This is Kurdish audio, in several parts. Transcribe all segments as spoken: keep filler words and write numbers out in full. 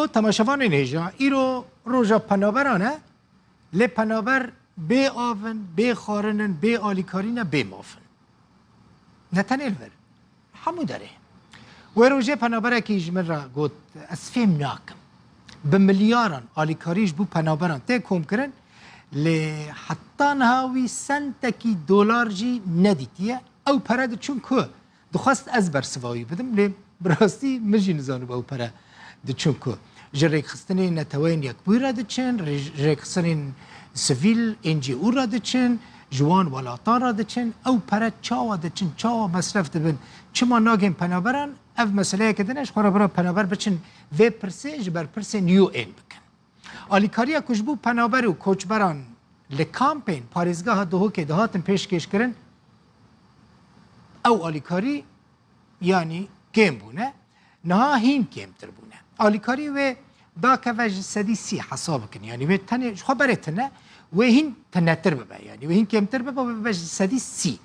Temaşevanên hêja, îro roja penaberan e, lê penaber bê av in, bê xwarin in, bê alîkarî ne, bê maf in. Ne tenê li vir, hemû derê. Wê rojê penaberekî ji min re got, ez fêm nakim. Bi milyaran alîkarî ji bo penaberan tê komkirin, lê heta niha wî sentekî dolar jî nedîtiye. Ew pere diçin ku? Dixwest ez bersiva wî bidim, lê bi rastî min jî nizanibû ew pere diçin ku. Ji rêkxistinên Neteweyên Yekbûyî re diçin, rê-, rêkxistinên sivîl, N G O re diçin, ji wan welatan re diçin. Ew pere çawa diçin, çawa mesref dibin, çima nagên penaberan? Ev meseleyeke din e, ji xwe re bira penaber biçin vê pirsê ji ber pirsên U N bikin. Alîkariya ku ji bo penaber û koçberan li kampên parêzgeha Duhokê dihatin pêşkêşkirin, ew alîkarî, yanî, kêm bûne, niha hîn kêmtir bûne. Alîkarî wê dakeve ji sedî sî hesab bikin, yanî wê tenê ji xwe berê tune, wê hîn tinetir bibe, yanî wê hîn kêmtir bibe, wê bibe ji sedî sî.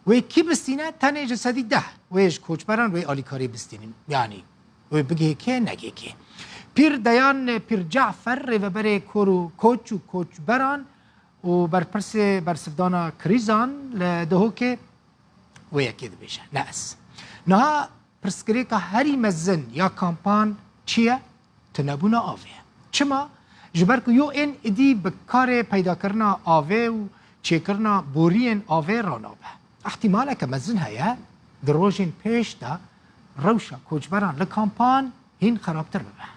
Wê kî bistîne? Tenê ji sedî deh wê ji koçberan wê alîkarî bistînin, yanî wê bigihê kê, negihê kê. Pîr Deyan Pîr Cafer, rêveberê kor û koç û koçberan û berpirsê bersivdana krîzan li Duhokê, wê yekê dibêje, ne ez. Niha pirsgirêka herî mezin ya kampan çi ye? Tunebûna avê ye. Çima? Ji ber ku U N êdî bi karê peydakirina avê û çêkirina boriyên avê ranabe. Îhtîmaleke mezin heye, di rojên pêş de rewşa koçberan li kampan hîn xerabtir bibe.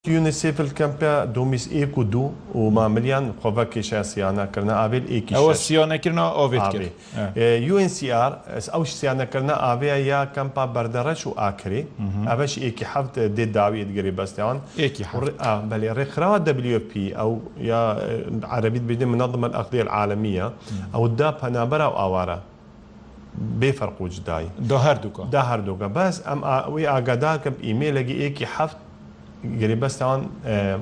UNICEF li kempa Domîs êk û du û Mamiliyan xwe vekêşe siyana kirina avê li êkî şeş. Ew siyane kirina avê dikir. Avê. E. E, U N C R, ew siyane kirina avê ya kempa Berdereş û Akirê. Ev e ji êkî heft dê dawiyê digirê bestewan. Êkî heft. A, belê, rêkxirawa W F P, ew ya, e, erebî dibêjin Munazama El Exdiye El Alemiye, ew da penabera û awara. Bê ferq û cida ye. Da her du ka. Da her du ka. Bes em a, wî agadar kin bi îmêlekî êkî heft girêbesta wan, e,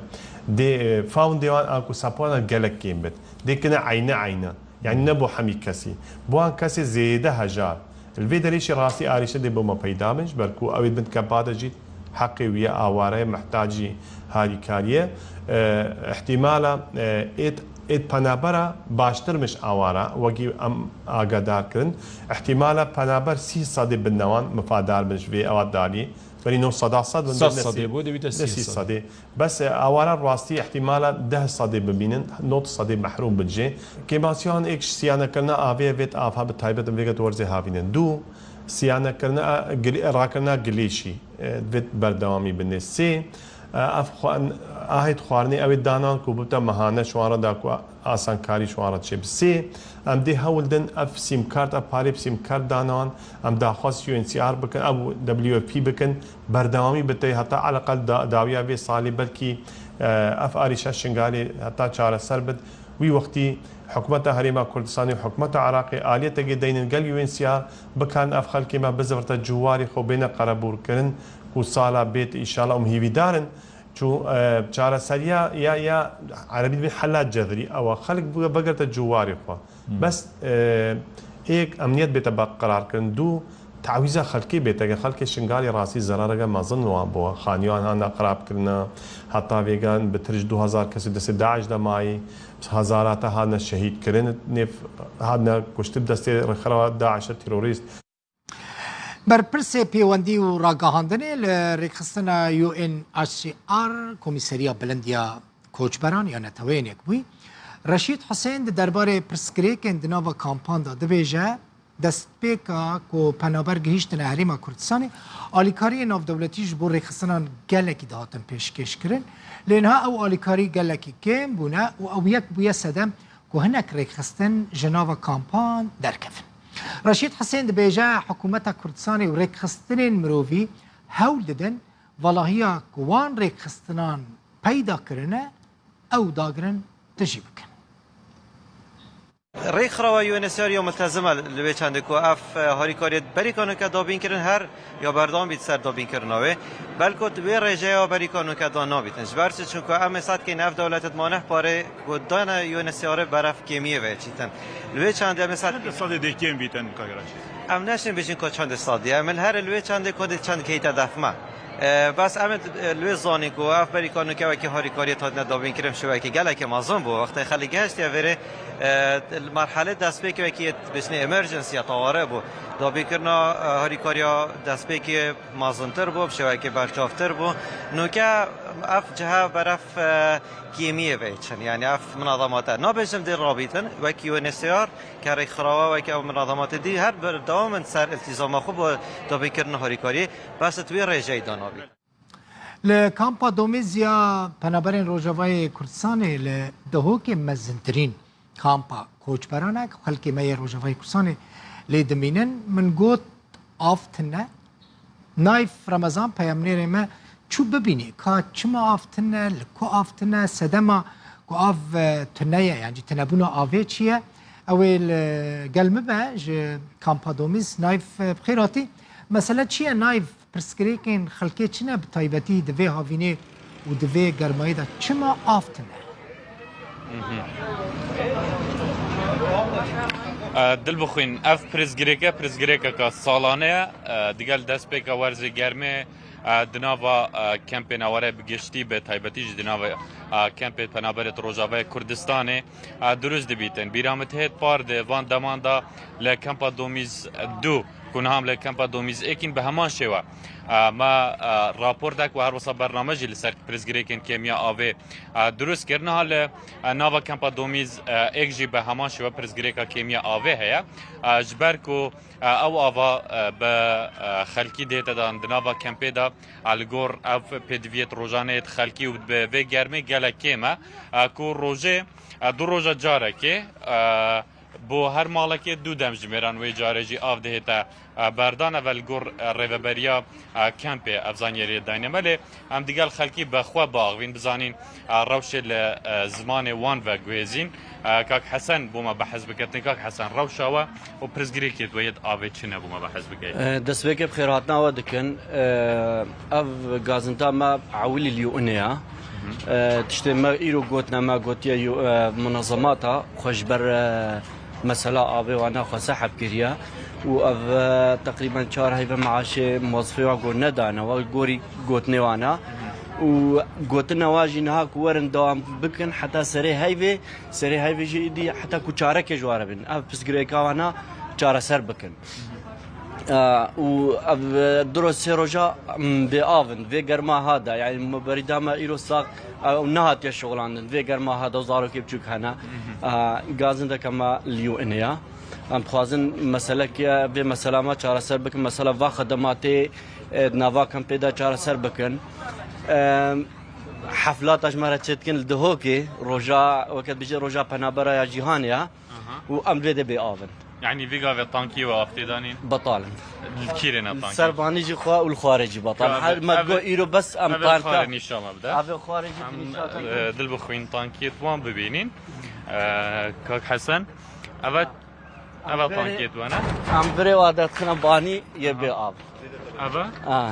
dê, e, foundê wan a ku sapana gelek kêm bit. Dê kine eyne eyne. Yani ne bo hemî kesî. Bo wan kesê zêde hejar. Li vê derê jî rastî arîşe dê bo me peyda bin, ji ber ku ew ê bin kempa de jî heqê wî ye, aware ye, mihtacî harîkariyê. E, îhtîmala, e, êd, êd penabera baştir miş awara, wekî em agadar kirin. Îhtîmala penaber sî sedê bin newan mifadar bin ji vê ewa dalî. Berî no seda sed bin, Sed sedê bû, dê bîte sî sedê. Bes, e, awara rastî îhtîmala deh sedê bimînin, nod sedê mehrûm bin jê. Kêmasiyan êk ji siyanekirina avê vêt ava bi taybet vêget werzê havînin. Du, siyanekirina gilê, rakirina gilêşî, e, vêt berdewamî bine. Sê, e, ev xwe-, ahêt xwarinê ew ê danan ku bibte mehane ji wan re da ku asankarî ji wan re çêbe. Sê, em dê hewl din ev sîmkart, ev parê bi sîmkart danan, em daxwaz U N C R bikin, ew W F P bikin, berdewamî bite heta eleqel da-, dawiya vê salê belkî, e, ev arîşa Şingalê heta çareser bit. Wî wextî Hikûmeta Herêma Kurdistanê û Hikûmeta Iraqê aliyetekê deynin gel U N C R bikarin ev xelkê me bizivirte ciwarê xwe bêne qerebûrkirin ku sala bêt, înşallah, em hîvîdar in. Çû, e, çareseriya ya, ya erebî dibên hela cezirî ew e. Xelk bi-, bigirte ciwarê xwe. Bes, e, êk emniyet bête berqerar kirin. Du, tawîza xelkê bête. Xelkê Şingalê rastî zerareke mezin li wan bû. Xaniyan hana xirab kirine. Heta vêgan bitir ji du hezar kesî destê DAIŞ de mayî. Hezarate hatine şehîd kirin. Nêv hatine kuştin destê rêxirawa DAIŞ e terorîst. Berpirsê Pêwendî û Ragihandinê li rêkxistina U N H C R, Komîseriya Bilind ya Koçberan ya Neteweyên Yekbûyî, Reşîd Husên di derbarê pirsgirêkên di nava kampan de dibêje, destpêka ku penaber gihîştine Herêma Kurdistanê, alîkariyên navdewletî ji bo rêxistinan gelekî dihatin pêşkêşkirin, lê niha ew alîkarî gelekî kêm bûne û ew yek bûye sedem ku hinek rêkxistin ji nava kampan derkevin. Reşîd Hisên dibêje, Hikûmeta Kurdistanê û rêkxistinên mirovî hewl didin valahiya ku wan rêkxistinan peyda kirine, ew dagirin tijî bikin. Rêkxirawa U N H C R ya miltezim e li wê çendê ku ev, e, harîkariyê berî ka nuke dabîn kirin, her ya berdewam bît ser dabînkirina wê. Belku wê rêjeya berî ka nuke dan nabîtin. Ji ber çi? Çunku em ê sed kê nev dewlet dimane parê ku dane U N H C R ê berev kêmiyê ve çîtin. Li wê çendê em ê sed Çend sadê dê kêm bîtin, Kak Reşîd? Em neşin bêjin ku çendê sadî ye. Em li her li wê çendê ku dê çend keyte def me. E, bes em ê, e, li wê zanîn ku ev berî ka nuke wekî harîkariyê hatine dabînkirin şewekî gelekî mezin bû. Wextê xelk gehiştiye vêrê, e, li merhelê destpêkê wekî yê dibêjinê emergency ya taware bû. Dabînkirina, e, harîkariya destpêkê mezintir bû, bi şewekê berçavtir bû. Nuke ev cihe ber ev, e, kêmiyê ve çin. Yani ev minazemate. Nabêjim dê rabîtin, wekî U N H C R, ke rêkxirawa wekî ew minazemate dî her berdewam in ser iltîzama xwe bo dabînkirina harîkariyê. Bes di wê rêjeyê de nabî. Li kampa Domîz ya penaberên Rojavayê Kurdistanê li Dihokê mezintirîn kampa koçberan e ku xelkê me yê Rojavayê Kurdistanê lê dimînin. Min got, av tune. Naif Remezan peyamnêrê me çû bibînê ka çima av tune, li ku av tune, sedema ku av, e, tune ye, yan jî tunebûna avê çi ye? Ew ê li gel min be ji kampa Domîz. Naif, e, bi xêr hatî. Mesele çi ye Naif? Pirsgirêkên xelkê çi ne, bi taybetî di vê havînê û di vê germayî de çima av tune? E, dil bixwîn, ev pirsgirêke, pirsgirêkeka salane ye. E, digel destpêka werzê germê, e, di nava, e, kempên eware bi giştî, bi taybetî jî di nava, e, kempê penaberê di Rojavayê Kurdistanê, e, dirust dibîtin. Bîra min têt par di van deman de li kempa Domîz du, ku niha em li kempa Domîz êkîn, bi heman şêwe, e, me, e, raportek û her wisa bername jî li ser pirsgirêkên kêmiya avê, e, dirust kir. Niha li, e, nava kempa Domîz, e, êk jî bi heman şêwe pirsgirêka kêmiya avê heye. E, ji ber ku, e, ew ava, e, bi, e, xelkî dihête dan di nava kempê de, e, li gor ev pêdiviyê rojanê yê xelkî û bi vê germê gelek kêm e, e, ku rojê, e, du roja carekê, e, Bo her malekê du dem ji mêran wê carê jî av dihête, e, berdan. Ev li gor, e, rêveberiya, e, kempê ev zanyariyê dayne me. Lê em digel xelkî bi xwe biaxivîn, bizanîn, e, rewşê li, e, zimanê wan veguhêzîn. E, Kak Hesen bo me behs bike. Kak Hesen, rewşa we û pirsgirêkê we yê di avê çi ne, bo me behs bike. E, destpêkê bi xêrhatina we dikin. E, ev gazinta me ewilî liyû inê ya. E, tiştê me îro gotine, me gotiye yo, e, munezemata xwe ji ber, e, mesela avê wana xwe seheb kiriye û ev, e, teqrîben çar heyve meaşê muwezifê wan got nedane, we gorî gotinê wana û gotine wa jî niha ku werin dewam bikin heta serê heyvê, serê heyvê jî îdî heta ku çarekê ji ware bin. Ev pirsgirêka wana çareser bikin. Û ev, e, du roj sê roja, em, bê av in. Vê germa ha de, yani, me berî da me îro sax, e, ew nehatiye şixulandin. Vê germa ha de zarokê biçûk hene. E, gazindeke me liyû inê ya. Em dixwazin meseleke, vê mesela me çareser bikin. Mesela va xedematê, e, di nava kempê de çareser bikin. E, heflata ji me re çêdikin li Dihokê, roja, weke dibêje roja penabera ya cîhanê ya. Aha. Û em vê de bê av in. Yani vî gavê tankî we av tê danîn? Betal in. Li kîrê ne tankî? Serbanî jî xwe û li xwarê jî betal. Ka Her ev, me ev, got îro bes em ev tanka. Xwarê nîşa me bide. Ev xwarê jî Em, nîşa tanka. E, dil bixwîn tankî wan bibînîn. E, Kak Hesen, eve, eve tankê tu ne? Em birê wa de dixine banî yê bê av. Eve? Ha.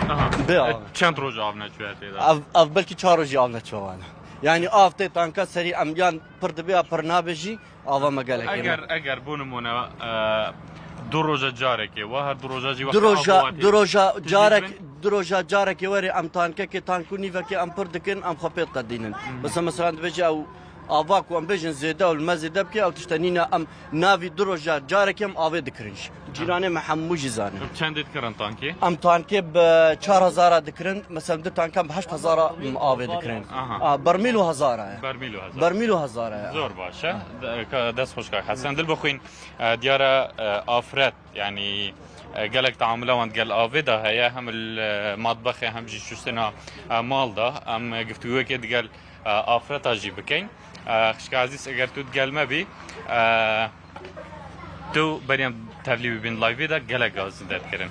Aha. Bê E, av. Çend roj av neçûye tê de? Ev, ev belkî çar rojî av neçûye wana. Yani av tê tanka serî em yan pir dibe ya pir nabe jî, ava me gelek Eger, ême. Eger bo nimûne, e, du roja carekê, wa her du roja jî Du wextê roja, av du roja tu carek, dîtin? Du roja carekê werê em tankekê, tank û nîvekê em pir dikin, em xwe pê diqedînin. Hı hı. Mesela, mesela dibêje ew ava ku em bêjin zêde û li me zêde bike, ew tişte nîne, em navî du roja carekê em avê dikirin jî. Cîranê me hemû jî zanin. Bi çendê dikirin tankê? Em tankê bi çar hezara dikirin, mesela du tankan bi heşt hezara avê dikirin. Aha. A, bermîl û hezara ye. Bermîl û hezara. Bermîl û hezara ye. Zor baş e. Ha. De-, ka-, dest xweş Kak Hesen. Dil bixwîn, e, diyare, e, afret, yani, e, gelek taamula wan digel avê de heye, hem li, e, matbexê hem jî şuştina, e, mal de. Em, e, giftûgûyekê digel, e, afreta jî bikeyn. E, xişka Ezîz, eger tu digel me bî, e, Tu berî em tevlî bibîn live de gelek gazî derdikirin.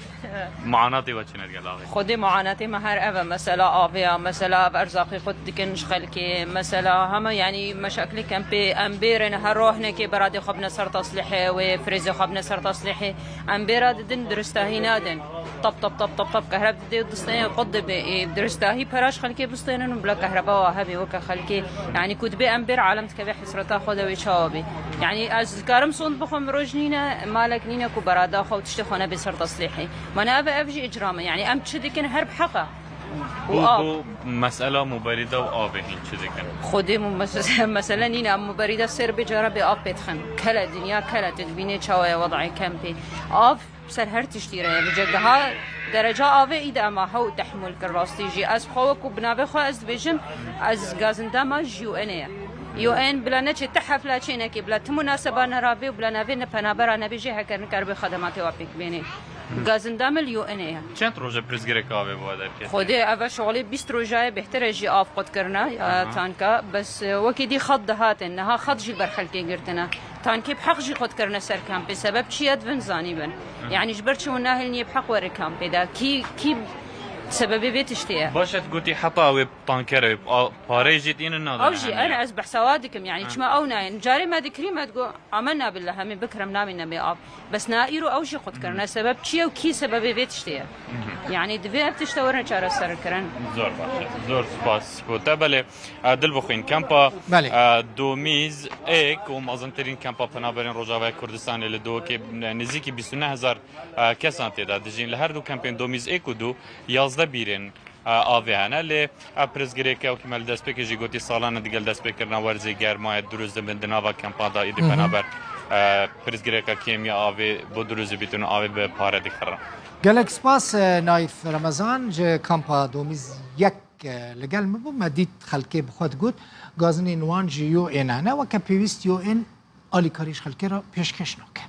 Muanatê we çi ne digel avê? Xwedê muanatê me her ev e. Mesela avê ya, mesela ev erzaqê xwe dikin ji xelkê. Mesela hema, yanî, meşakilê kempê em bêrin, her rohnekê beradê xwe bine ser teslîhê wê, frêzê xwe bine ser teslîhê. Em bêra didin, diristahî nadin. Tap, tap, tap, tap, tap, kehreb didê û distêne qut dibe. Ê, diristahî pera ji xelkê bistênin û bila kehreba wa hebê weke xelkê. Yanî ku dibê em bêr alem dikeve hesreta xwe de wê çawa bê. Yani ez dikarim sond bixwim, roj nîne, malek nîne ku berada xwe û tiştê xwe nebe ser teslîhê. Mane ev, ev jî icram e. Yani em çi dikin her bi heq e. Û Bu, av. Bu mesela muberîde û avê hîn çi dikin? Xwedê mu mes- mesele nîne. Em muberîde ser bê cara bê av pê dixin. Kele dinya kele, tu dibînê çawa ye wedayê kempê. Av ser her tiştî re ye. Bi cegdeha dereca avê î de ema hew tehmûl kir rastî jî. Ez xwe wekû bi navê xwe ez dibêjim, ez gazindama ji U N ê ye. U N bila neçê ti hefla çê nekê, bila ti munaseba nerabê û bila navê ne penabera nebêjê, heker nikaribe xedematê wa pêk bênê. Gazindamil U N ê ye. Çend roje pirsgirêka avê bi we derket? Xwedê eve şolê bîst roja ye, bêhtir e jî av qut kirine, ya tanka. Bes, e, wekî dî xet dihatin. Niha xet jî ber xelkê girtine. Tankê bi heq jî qut kirine ser kampê. Sebeb çi ye, divin zanî bin. Yani ji ber çi hûn nahêlin yê bi heq were kampê de? Kî, kî sebebê vê tiştê ye? Baş e, tu gotî heta wê tanker e, a- pareyê jî tînin nadin. Ew jî, ene ez behsa wa dikim, yani çima ew nayên? Carê me dikirî, me digo, amenna billah, em ê bikirim, namîne bê av. Bes na îro ew jî qut kirine. Sebeb çi ye û kî sebebê vê tiştê ye? Yani divê ev tişte werin çareser kirin. Zor baş e. Zor spas bo te. Belê, e, dil bixwîn. Kempa, Belê. e, Domîz êk û mezintirîn kempa penaberên Rojavaya Kurdistanê li Duhokê, e, nêzîkî bîst û neh hezar, e, kesan tê de dijîn. Li her du kempên Domîz êk û du yazdeh bîrên, e, avê hene. Lê ev pirsgirêke, wekî me li destpêkê jî gotî, salan e digel destpêkirina werzê germayê dirust dibin di nava kempan de, îdî penaber, e, pirsgirêka kêmiya avê bo dirust dibîtin û avê bi pare dikirin. Gelek spas, e, Naîf Remezan ji kampa Domîz yek, e, li gel min bû. Me dît xelkê bi xwe digot, gazinên wan ji U N hene, weke pêwîst U N alîkarî ji xelkê re pêşkêş nake.